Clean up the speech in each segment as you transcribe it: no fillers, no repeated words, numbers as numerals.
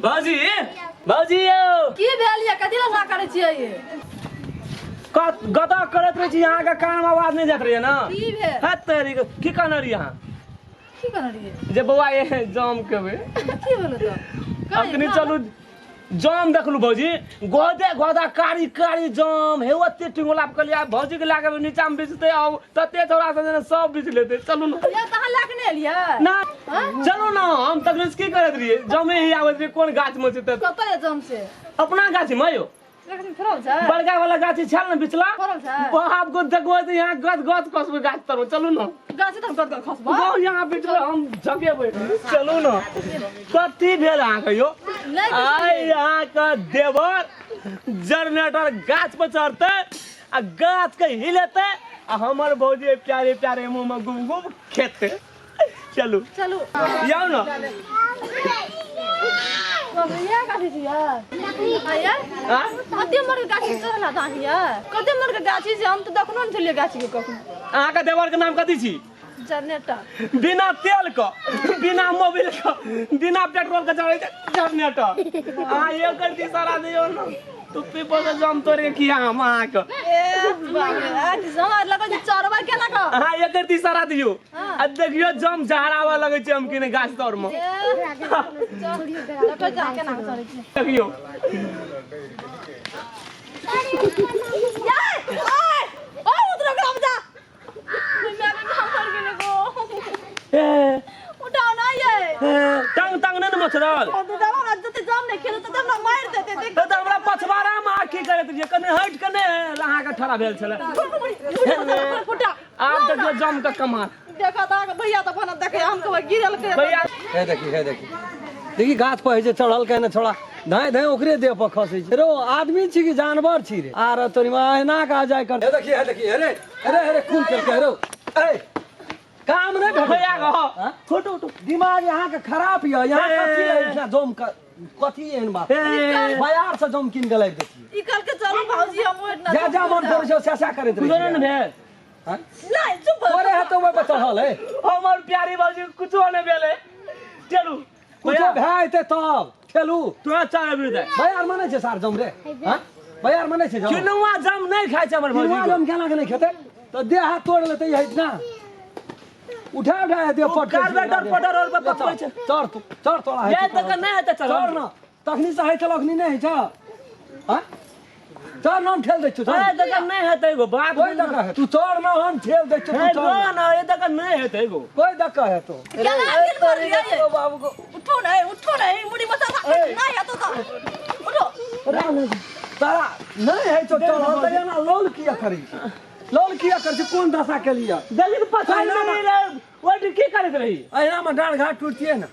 भौजी, भौजी यौ। की भेल ये? कथी लफड़ा करै छियै ये? कत गदा करैत रहै छी, अहाँके कानमे आवाज नहि जाइत रहैए ने? की भेल? हत तेरी के, की कहने रहियै अहाँ? की कहने रहियै? जे बौआ ये जाम केबै। की भेल तऽ? अखनी चलू जाम देखलू भौजी, गोदे गोदा कारी कारी जाम हे, ओते टिंगोला पर कहलियै भौजी के लागे नीचा में बिछते आउ तते थोड़ा सा जेना सब बिछ लेते। चलू ना। ये तहाँ लाके नहि एलियै? ना, चलू ना। हम तखन की करैत रहियै, जामे ही आबैत रहियै। कोन गाछ में छै तऽ? कतऽ ये जाम से? अपना गाछ में यौ। एखन फड़ल छै? बड़का वाला गाछी छल ने बिचला। फड़ल छै? बाप को देखबै तऽ यहाँ गद गद खसबै गाछ तर। चलू ना। गाछ तर गद गद खसबै? गाँव यहाँ बिचला हम झकेबै। चलू ना। कथी भेल अहाँके यौ? नहि। आइ अहाँके देवर जनरेटर गाछ पर चढ़तै आ गाछ के हिलेतै आ हमर भौजी प्यारे प्यारे मुँह में गुम गुम खेतै। चलू। चलू। जाउ ना। इएह गाछी छियै? आये। आँ? कते मर के गाछी चढ़ल हत अहाँ ये? कते मर के गाछी छै? हम तऽ देखनो नहि छलियै गाछी के कखनो। अहाँके देवर के नाम कथी छी? जनरेटर। बिना तेल के, बिना मोबिल के, बिना पेट्रोल के चढ़ै छै जनरेटर। अहाँ एक गलती सारा दियौ ने टुप्पी पर से जम तोड़े के खिया हम अहाँके। ए बाप रे, आ हमरा लगल जे चढ़बै केना कऽ। अहाँ एक गलती सारा दियौ आ देखियौ जम झहराबऽ लगै छै हम कि नहि गाछ तर मे। ए, देखै जा केना कऽ चढ़ै छै। देखियौ। ये, ओए, ओ उतरो ग्राम जा। ए, उठाओ ना ये। ए, टंग टंग नहि ने मचरल। मारि देते देख। तऽ हमरा पछवाड़ा मे अहाँ की करैत रहियै? कने हटि कऽ नहि अहाँके ठड़ा भेल छलै। आब देखियौ जम के कमाल। देखा तऽ भैया तऽ अपन देखे हम कहबै गिरल के। भैया। हे देखी, हे देखी, देखी गाछ पर होइ छै चढ़ल के ने छोड़ा धाँइ धाँइ ओकरे देह पर खसै छै। रो आदमी छी कि जानवर छी रे? आर तोरी माँ एना कहा जाय कर। हे देखी, हे देखी, हे रे, हे रे, हे रे, खून केलकै रो। ए काम नहि भेटै। भैया गो। हाँ? फोटो उठो। दिमाग यहाँ के खराब यऽ। यहाँ हे। कथी है इतना जम के? कथी एहन बात? हे। बाजार से जम कीन के लाबि देतियै। ई कल के चलू भौजी, हम ओहिना। जा जा, मन करै छै सैसा करैत कुछो रहै। नहि ने भेल। हाँ? नहीं, चुप भऽ। तोरे हेतौ ओहि पर चढ़ल है। हमर प्यारी भौजी कुछो नहि भेलै। चलू। कुछो भए जेतै तब ठेलू। तोरा चाय अभी दे। भैयार मानै छै सार जम रे? हाँ, भैयार मानै छै जम? किनुआ जम नहि खाइ छै हमर भौजी। किनुआ जम केना के नहि खेतै? तऽ देह हाथ तोड़ लेतै हट ना। उठा उठा देह पट। कार्बेटर पटर और पर पकबै छै। चढ़ तू, चढ़, तोरा ये तक नहि हेतै चढ़ल। चढ़ न, तखनी से हइ छल, अखनी नहि होइ छ। हाँ, चढ़ न, हम ठेल दै छियौ, चढ़। ए तक नहि हेतै गो बात। कोई धक्का है तू चढ़ न, हम ठेल दै छियौ, तू हे चढ़ न। न, ए तक नहि हेतै गो। कोई धक्का है तो? केना गिर पड़लियै ये? बाबू को उठो नहीं, उठो नहीं, मुड़ी मचा नहीं है तो उठो। तारा नहीं है तो चढ़ल तऽ एना लौल किया करै छै? लौल किया करै छै? कोन दशा के लिए? देखी तऽ पछाड़ि नहि रहै। ओहि की करैत रही? अहिना में डाँड़ घाट टूटतियै ने।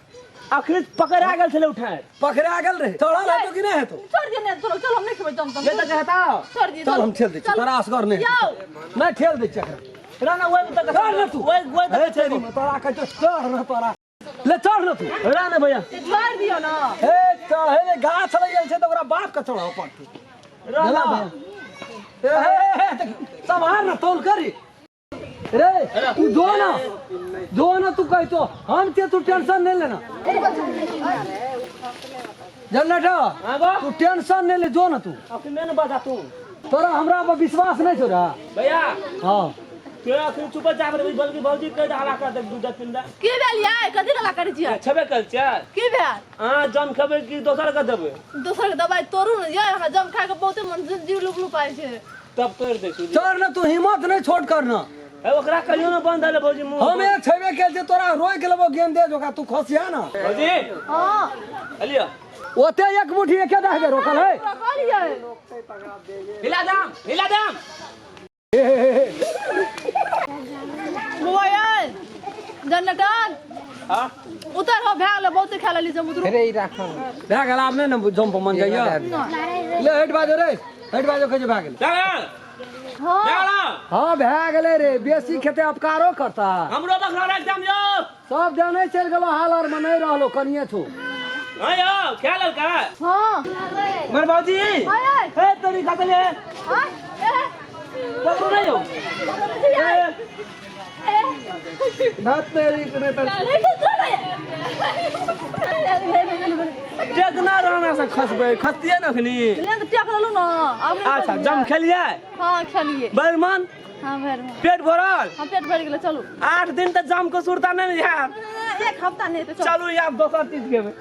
अखनी पकड़ा गेल छलै उठाय। पकड़ा गेल रहे। चढ़ल हेतौ कि नहि हेतौ? छोड़ दिए ने, चलो चलो, हम नहीं खेबै जम तम। ये तक हेतौ। छोड़ दिए। चल, हम ठेल दै छियौ तोरा, असगर नहि जाओ। हेतौ। नहि, ठेल दै छियौ एकरा। ना ना, ओहि तक चढ़ न तू। ओहि ओहि हे तक। तेरी में तोरा कहै छियौ, चढ़ न तोरा। ले चढ़ न तू। ना ना भैया। छोड़ दियो ना। हे चढ़े ले, गाछ लग गेल छै तऽ ओकरा बाप के चढ़ाव पड़तै। रह गेला ना। भैया। हे, हे, हे, देख, सम्हार न, तौल करी रे तू। जो ना, जो ना, तू कह तो हम ते, तू टेंशन नहीं लेना जनरेटर। हाँ गो। तू टेंशन नहीं ले, जो ना तू। अखनी ने बजा तू। तोरा हमरा पर विश्वास नहीं छौ रे? भैया। हाँ। तोरा अखनी चुप जाब रे, बल्कि भौजी कहि दे हला कर दे दूध तीन दा। की भेल ये? कथी लगा करै छियै? छबे कल छै। की भेल? अहाँ जम खेबै कि दोसर के देबै? दोसर के दवाई तोड़ू ने ये, हमरा जम खाय के बहुते मन जीव लुक लुक आइ छै। तब तोड़ दै छी। चढ़ ना तू, हिम्मत नहीं छोड़ कर ना। ए, ओकरा कहियो ने बंद हले भौजी मुंह। हम एक छेबे के जे तोरा रोक लेबो गेंदे जोका, तू खसिया ना। भौजी। हां। लियो। ओते एक मुट्ठी एके दह दे रोकल है। पूरा कहलियै। हिला दाम, हिला दाम। बौआ ये जनरेटर। हां। उतर हो, भए गेलै, बहुते खा लेली जम, उतरू। रे भए गेल, आब नहि ने जम्प मन जाइया। ले हट बाजो रे, हट बाजो, कहै छै भए गेलै। चल। हाँ। चल। हाँ, भए गेलै रे, बेसी खेते अपकारो करता। हमरो बखरा राख दाम यो। सब जाने चलि गेलो, हाल आर मे नहि रहलो, कनिए छो। हां यो, क्या ललका? हाँ। मर भौजी। हाँ ये। हे तोरी खा ले। हाँ ए। पकड़ो नहीं हो। ए। धत तेरी के त नहीं तो चल। टेकना रहना से खसबै, खसतियै ने अखनी। ले तऽ टेक लेलहुँ ने आब नहि। अच्छा, जम खेलियै? हँ, खेलियै। भरि मन? हँ, भरि मन। पेट भरल? हँ, पेट भरि गेलै, चलू। 8 दिन तऽ जाम के सुरता नहि ने हैत। एक हफ्ता नहि हेतै, चलू। चलू, आब दोसर चीज खेबै।